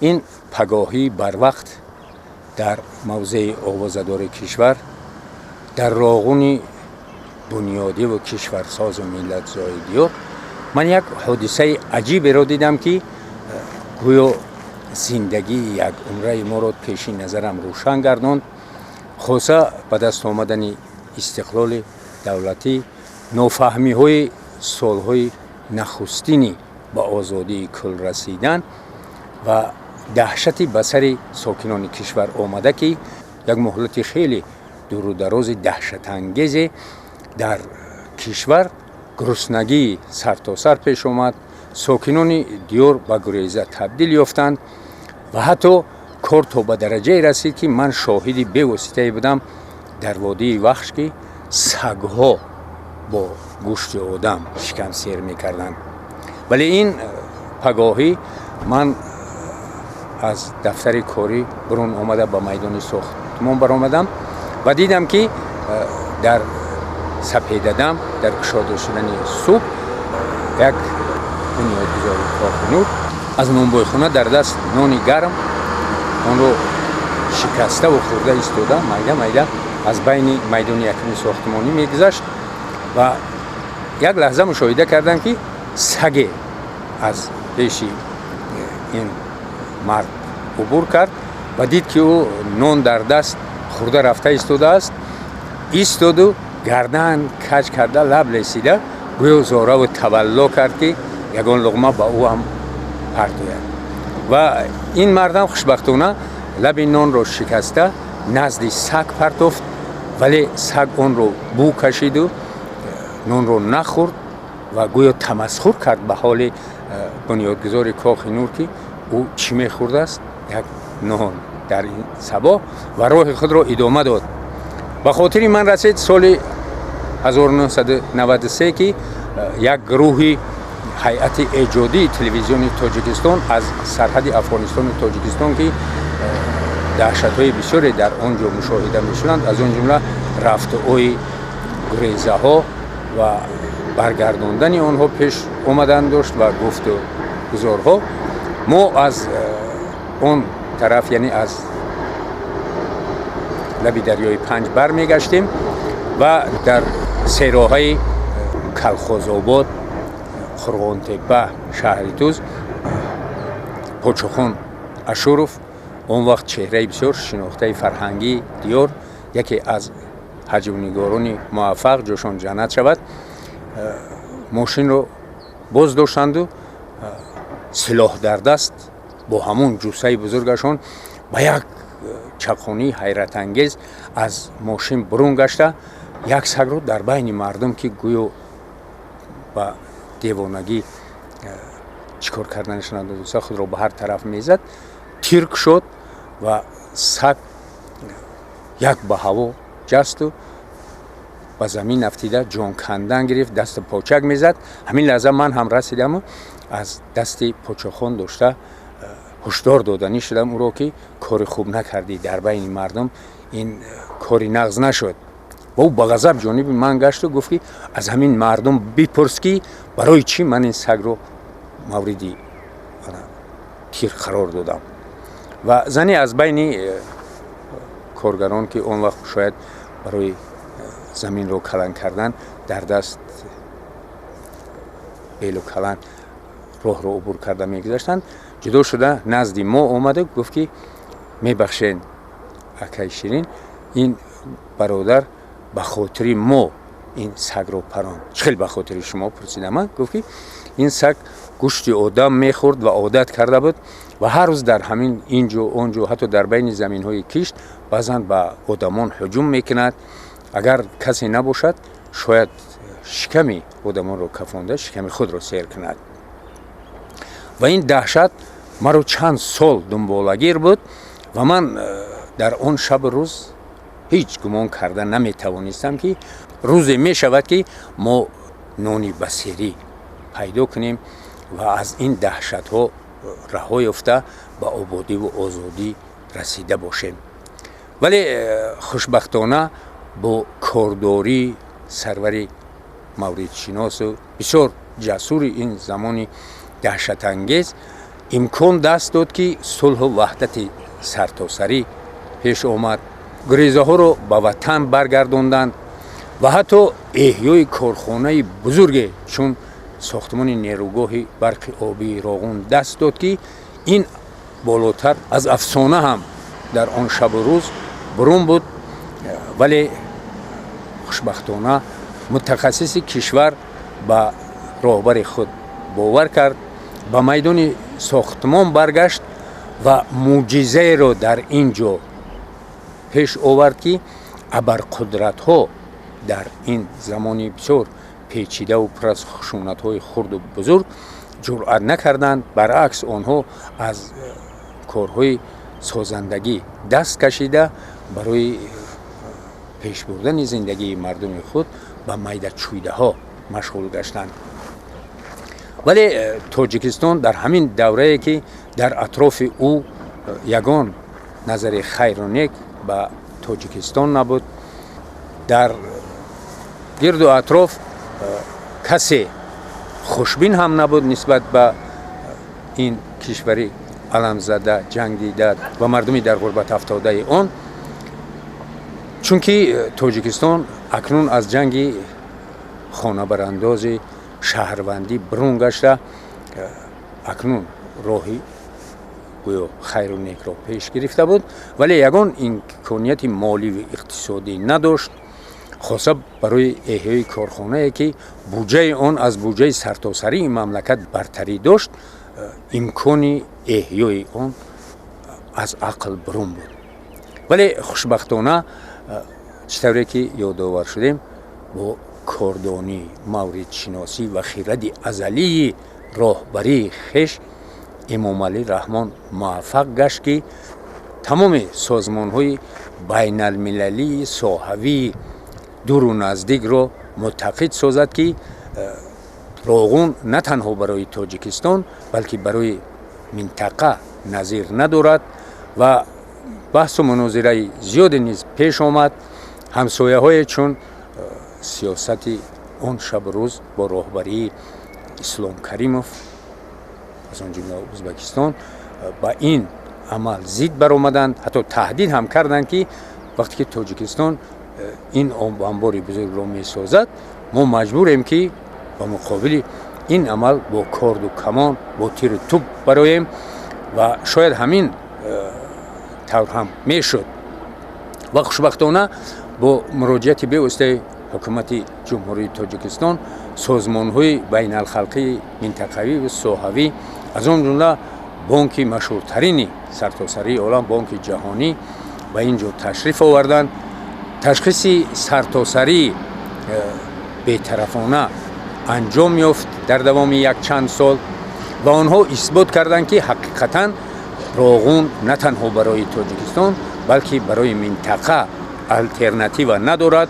Ин пагоҳӣ барвақт дар мавзеи овозадори кишвар, дар Роғуни бунёдиву кишварсозу миллатзои диёр, ман як ҳодисаи аҷиберо дидам, ки гӯё зиндагии як умраи моро пеши назарам рӯшан гардонд. Хоса ба даст омадани истиқлоли давлатӣ, нофаҳмиҳои солҳои нахустини ба озодии кул расидан ва даҳшати ба сари сокинони кишвар омада, ки як муҳлати хеле дуру дарози даҳшатангезе дар кишвар гуруснагии сартосар пеш омад, сокинони диёр ба гуреза табдил ёфтанд ва ҳатто кор то ба дараҷае расид, ки ман шоҳиди бевоситае будам дар водии Вахш, ки сагҳо бо гӯшти одам шикам сер мекарданд. Вале ин пагоҳӣ ман аз дафтари корӣ берун омада, ба майдони сохтмон баромадам ва дидам, ки дар сапедадам, дар кушода шудани субҳ, як бунёдгузори Кохи Нур аз нонбойхона дар даст нони гарм, онро шикаставу хӯрда истода, майда майда аз байни майдони якуми сохтмонӣ мегузашт ва як лаҳза мушоҳида кардам, ки саге аз пеши ин мард убур кард ва дид, ки ӯ нон дар даст хӯрда рафта истодааст. Истоду гардан каҷ карда, лаб лесида, гӯё зораву тавалло кард, ки ягон луғма ба ӯ ҳам партояд. Ва ин мардам хушбахтона лаби нонро шикаста назди саг партофт, вале саг онро бӯ кашиду нонро нахӯрд ва гӯё тамасхур кард ба ҳоли бунёдгузори Кохи Нур, ки ӯ чӣ мехӯрдааст, як нон дар ин сабоҳ, ва роҳи худро идома дод. Ба хотири ман расид соли 1993, ки як гурӯҳи ҳайати эҷодии Телевизиони Тоҷикистон аз сарҳади Афғонистону Тоҷикистон, ки даҳшатҳои бисёре дар он ҷо мушоҳида мешуданд, аз он ҷумла рафтуои гурезаҳо ва баргардондани онҳо пеш омадан дошт ва гуфту гузорҳо, мо аз он тараф, яъне аз лаби дарёи Панҷ бармегаштем ва дар сероҳаи Калхозобод, Қурғонтеппа, шаҳри Туз, Почохон Ашуров, он вақт чеҳраи бисёр шинохтаи фарҳангии диёр, яке аз ҳаҷвнигорони муваффақ, ҷошон ҷаннат шавад, мошинро боз доштанду силоҳ дар даст, бо ҳамон ҷуссаи бузургашон ба як чапхонии ҳайратангез аз мошин бурун гашта, як сагро дар байни мардум, ки гӯё ба девонагӣ чӣ кор карданаш надониста, худро ба ҳар тараф мезад, тир кушод ва саг як ба ҳаво ҷасту ба замин афтида, ҷон кандан гирифт, дасту почак мезад. Ҳамин лаҳза ман ҳам расидаму аз дасти Почохон дошта ҳушдор доданӣ шудам ӯро, ки кори хуб накардӣ, дар байни мардум ин кори нағз нашуд. Ва ӯ ба ғазаб ҷониби ман гашту гуфт, ки аз ҳамин мардум бипурс, ки барои чӣ ман ин сагро мавриди тир қарор додам. Ва зане аз байни коргарон, ки он вақт шояд барои заминро калан кардан дар даст белу калан роҳро убур карда мегузаштанд, ҷудо шуда назди мо омада, гуфт, ки мебахшед, акаи Ширин, ин бародар ба хотири мо ин сагро паронд. Чӣ хел ба хотири шумо? Пурсидам ман. Гуфт, ки ин саг гӯшти одам мехӯрд ва одат карда буд ва ҳар рӯз дар ҳамин инҷо, онҷо, ҳатто дар байни заминҳои кишт баъзан ба одамон ҳуҷум мекунад. Агар касе набошад, шояд шиками одамонро кафонда, шиками худро сер кунад. Ва ин даҳшат маро чанд сол дунболагир буд ва ман дар он шабу рӯз ҳеҷ гумон карда наметавонистам, ки рӯзе мешавад, ки мо нони басерӣ пайдо кунем ва аз ин даҳшатҳо раҳо ёфта, ба ободиву озодӣ расида бошем. Вале хушбахтона бо кордории сарвари мавридшиносу бисёр ҷасури ин замони даҳшатангез. Имкон даст дод, ки сулҳу ваҳдати сартосарӣ пеш омад, гурезаҳоро ба ватан баргардонданд ва ҳатто эҳёи корхонаи бузурге чун сохтмони нерӯгоҳи барқи обии Роғун даст дод, ки ин болотар аз афсона ҳам дар он шабу рӯз бурун буд. Вале хушбахтона мутахассиси кишвар ба роҳбари худ бовар кард, ба майдони сохтмон баргашт ва мӯъҷизаеро дар ин ҷо пеш овард, ки абарқудратҳо дар ин замони бисёр печидаву пур аз хушунатҳои хурду бузург ҷуръат накарданд. Баръакс, онҳо аз корҳои созандагӣ даст кашида, барои пеш бурдани зиндагии мардуми худ ба майдачӯйдаҳо машғул гаштанд. Вале Тоҷикистон дар ҳамин даврае, ки дар атрофи ӯ ягон назари хайру нек ба Тоҷикистон набуд, дар гирду атроф касе хушбин ҳам набуд нисбат ба ин кишвари аламзада, ҷангдида ва мардуми дар ғурбат афтодаи он, чунки Тоҷикистон акнун аз ҷанги хонабарандози шаҳрвандӣ берун гашта, акнун роҳи гӯё хайру некро пеш гирифта буд, вале ягон имконияти моливу иқтисодӣ надошт, хоса барои эҳёи корхонае, ки буҷаи он аз буҷаи сартосарии мамлакат бартарӣ дошт. Имкони эҳёи он аз ақл берун буд. Вале хушбахтона, чӣ тавре ки ёдовар шудем, бо кордонӣ, мавридшиносӣ ва хиради азалии роҳбарии хеш Эмомалӣ Раҳмон муваффақ гашт, ки тамоми созмонҳои байналмилалии соҳавии дуру наздикро муттаҳид созад, ки Роғун на танҳо барои Тоҷикистон, балки барои минтақа назир надорад. Ва баҳсу мунозираи зиёде низ пеш омад. Ҳамсояҳое чун сиёсати он шабу рӯз бо роҳбарии Ислом Каримов, аз он ҷумла Ӯзбекистон, ба ин амал зид баромаданд, ҳатто таҳдид ҳам карданд, ки вақте ки Тоҷикистон ин обанбори бузургро месозад, мо маҷбурем, ки ба муқобили ин амал бо корду камон, бо тиру туп бароем. Ва шояд ҳамин тавр ҳам мешуд. Ва хушбахтона бо муроҷиати бевоситаи ҳукумати Ҷумҳурии Тоҷикистон созмонҳои байналхалқии минтақавӣ ва соҳавӣ, аз он ҷумла бонки машҳуртарини сартосарии олам, Бонки Ҷаҳонӣ, ба ин ҷо ташриф оварданд. Ташхиси сартосарии бетарафона анҷом ёфт дар давоми якчанд сол ва онҳо исбот карданд, ки ҳақиқатан Роғун на танҳо барои Тоҷикистон, балки барои минтақа алтернатива надорад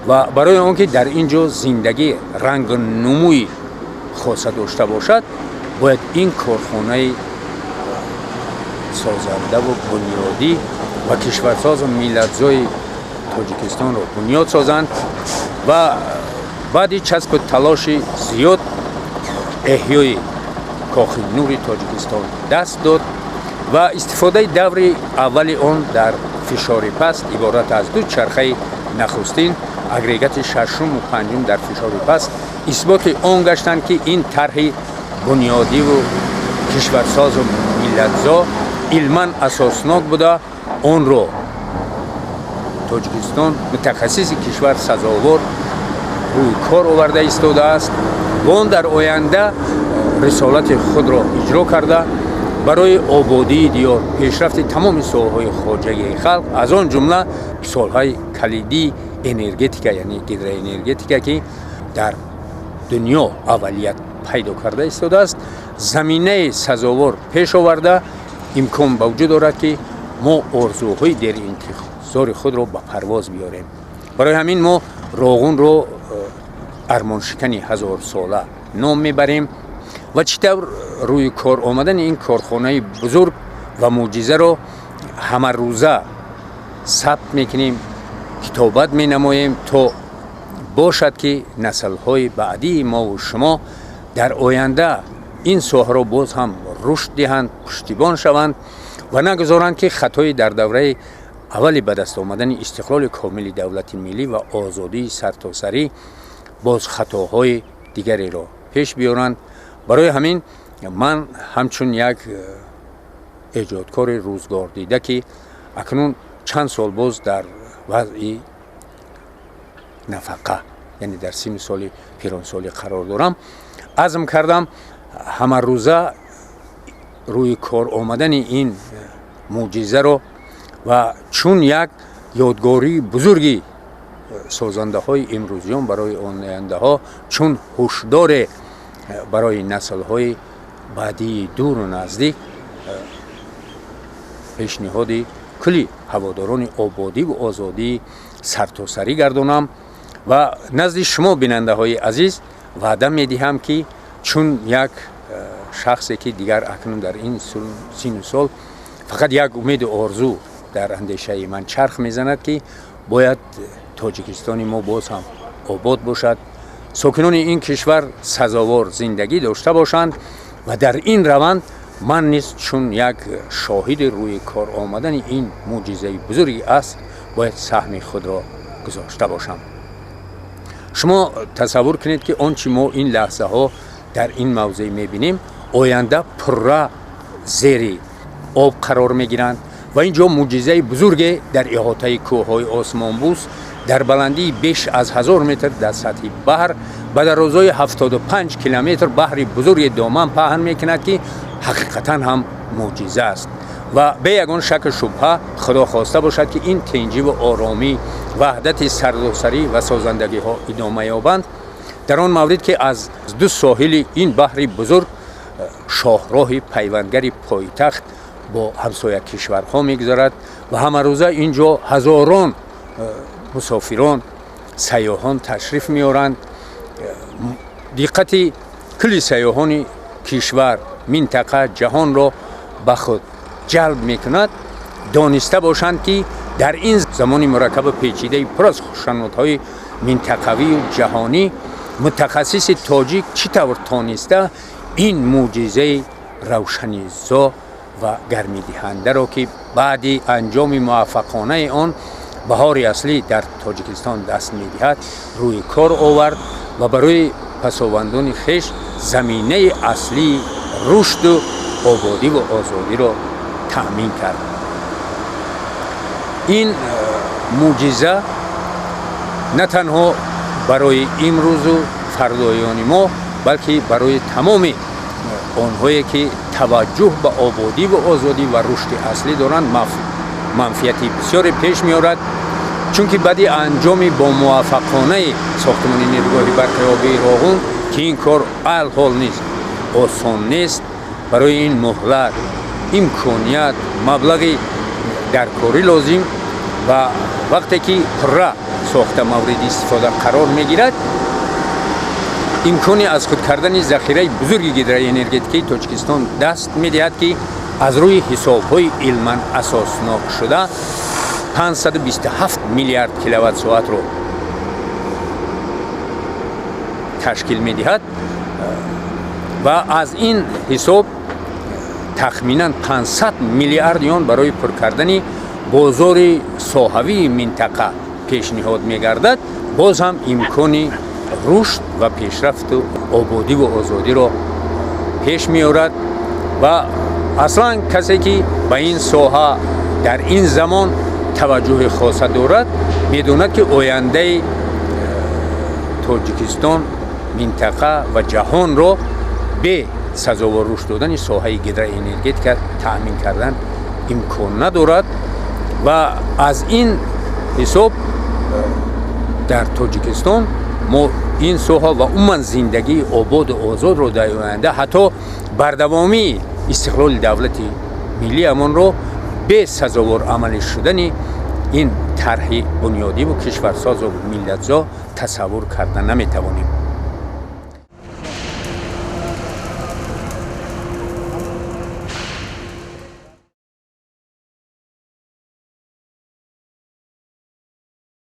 ва барои он ки дар ин ҷо зиндагӣ рангу нумӯи хоса дошта бошад, бояд ин корхонаи созандаву бунёдӣ ва кишварсозу миллатзои Тоҷикистонро бунёд созанд. Ва баъди часпу талоши зиёд эҳёи Кохи Нури Тоҷикистон даст дод ва истифодаи даври аввали он дар фишори паст, иборат аз ду чархаи нахустин, агрегати шашуму панҷум дар фишори паст, исботи он гаштанд, ки ин тарҳи бунёдиву кишварсозу миллатзо илман асоснок буда, онро Тоҷикистон, мутахассиси кишвар сазовор рӯи кор оварда истодааст ва он дар оянда рисолати худро иҷро карда, барои ободии диёр, пешрафти тамоми соҳаҳои хоҷагии халқ, аз он ҷумла соҳаи калидии энергетика, яъне гидроэнергетика, ки дар дунё аввалият пайдо карда истодааст, заминаи сазовор пеш оварда, имкон ба вуҷуд орад, ки мо орзуҳои деринтизори худро ба парвоз биёрем. Барои ҳамин мо Роғунро армоншикани ҳазорсола ном мебарем. Ва чӣ тавр рӯи кор омадани ин корхонаи бузург ва мӯъҷизаро ҳамарӯза сабт мекунем, китобат менамоем, то бошад, ки наслҳои баъдии мову шумо дар оянда ин соҳаро боз ҳам Рушд диҳанд, пуштибон шаванд ва нагузоранд, ки хатои дар давраи аввали ба даст омадани истиқлоли комили давлати миллӣ ва озодии сартосарӣ боз хатоҳои дигареро пеш биёранд. Барои ҳамин ман ҳамчун як эҷодкори рӯзгордида, ки акнун чанд сол боз дар вазъи нафақа, яъне дар синни соли пиронсолӣ қарор дорам, азм кардам ҳамарӯза рӯи кор омадани ин мӯъҷизаро ва чун як ёдгории бузурги созандаҳои имрӯзиён барои ояндаҳо, чун ҳушдоре барои наслҳои баъдии дуру наздик пешниҳоди кулли ҳаводорони ободиву озодии сартосарӣ гардонам ва назди шумо, бинандаҳои азиз, ваъда медиҳам, ки чун як шахсе, ки дигар акнун дар ин синну сол фақат як умеду орзу дар андешаи ман чарх мезанад, ки бояд Тоҷикистони мо боз ҳам обод бошад, сокинони ин кишвар сазовор зиндагӣ дошта бошанд ва дар ин раванд ман низ чун як шоҳиди рӯи кор омадани ин мӯъҷизаи бузурги аст, бояд саҳми худро гузошта бошам. Шумо тасаввур кунед, ки он чи мо ин лаҳзаҳо дар ин мавзеъ мебинем, оянда пурра зери об қарор мегиранд ва ин ҷо мӯъҷизаи бузурге дар иҳотаи кӯҳҳои осмонбӯс, дар баландии беш аз 1000 метр дар сатҳи баҳр, ба дарозои 75 километр баҳри бузурги доман паҳн мекунад, ки ҳақиқатан ҳам мӯъҷиза аст. Ва бе ягон шаку шубҳа, Худо хоста бошад, ки ин тинҷиву оромӣ, ваҳдати сартосарӣ ва созандагиҳо идома ёбанд. Дар он маврид, ки аз ду соҳили ин баҳри бузург шоҳроҳи пайвандгари пойтахт бо ҳамсоя кишварҳо мегузарад ва ҳамарӯза ин ҷо ҳазорон мусофирон, сайёҳон ташриф меоранд, диққати кулли сайёҳони кишвар, минтақа, ҷаҳонро ба худ ҷалб мекунад, дониста бошанд, ки дар ин замони мураккабу печидаи пур аз хушанудҳои минтақавию ҷаҳонӣ мутахассиси тоҷик чӣ тавр тониста ин мӯъҷизаи равшанизо ва гармидиҳандаро, ки баъди анҷоми муваффақонаи он баҳори аслӣ дар Тоҷикистон даст медиҳад, рӯи кор овард ва барои пасовандони хеш заминаи аслии рушду ободиву озодиро таъмин кард. Ин мӯъҷиза на танҳо барои имрӯзу фардоёни мо, балки барои тамоми онҳое, ки таваҷҷӯҳ ба ободиву озодӣ ва рушди аслӣ доранд, манфиати бисёре пеш меорад, чунки баъди анҷоми бомуваффақонаи сохтмони нерӯгоҳи барқи обии Роғун, ки ин кор алҳол низ осон нест, барои ин муҳлат, имконият, маблағи даркорӣ лозим ва вақте ки пурра сохта мавриди истифода қарор мегирад, имкони аз худ кардани захираи бузурги гидроэнергетикии Тоҷикистон даст медиҳад, ки аз рӯи ҳисобҳои илман асоснок шуда 527 миллиард киловатт-соатро ташкил медиҳад ва аз ин ҳисоб тахминан 500 миллиарди он барои пур кардани бозори соҳавии минтақа пешниҳод мегардад. Боз ҳам имкони рушд ва пешрафту ободиву озодиро пеш меорад. Ва аслан касе, ки ба ин соҳа дар ин замон таваҷҷӯҳи хоса дорад, медонад, ки ояндаи Тоҷикистон, минтақа ва ҷаҳонро бе сазовор рушд додани соҳаи гидроэнергетика таъмин кардан имкон надорад. Ва аз ин ҳисоб дар Тоҷикистон мо ин соҳа ва умуман зиндагии ободу озодро дар оянда, ҳатто бардавомии истиқлоли давлати миллиамонро бе сазовор амалӣ шудани ин тарҳи бунёдиву кишварсозу миллатзо тасаввур карда наметавонем.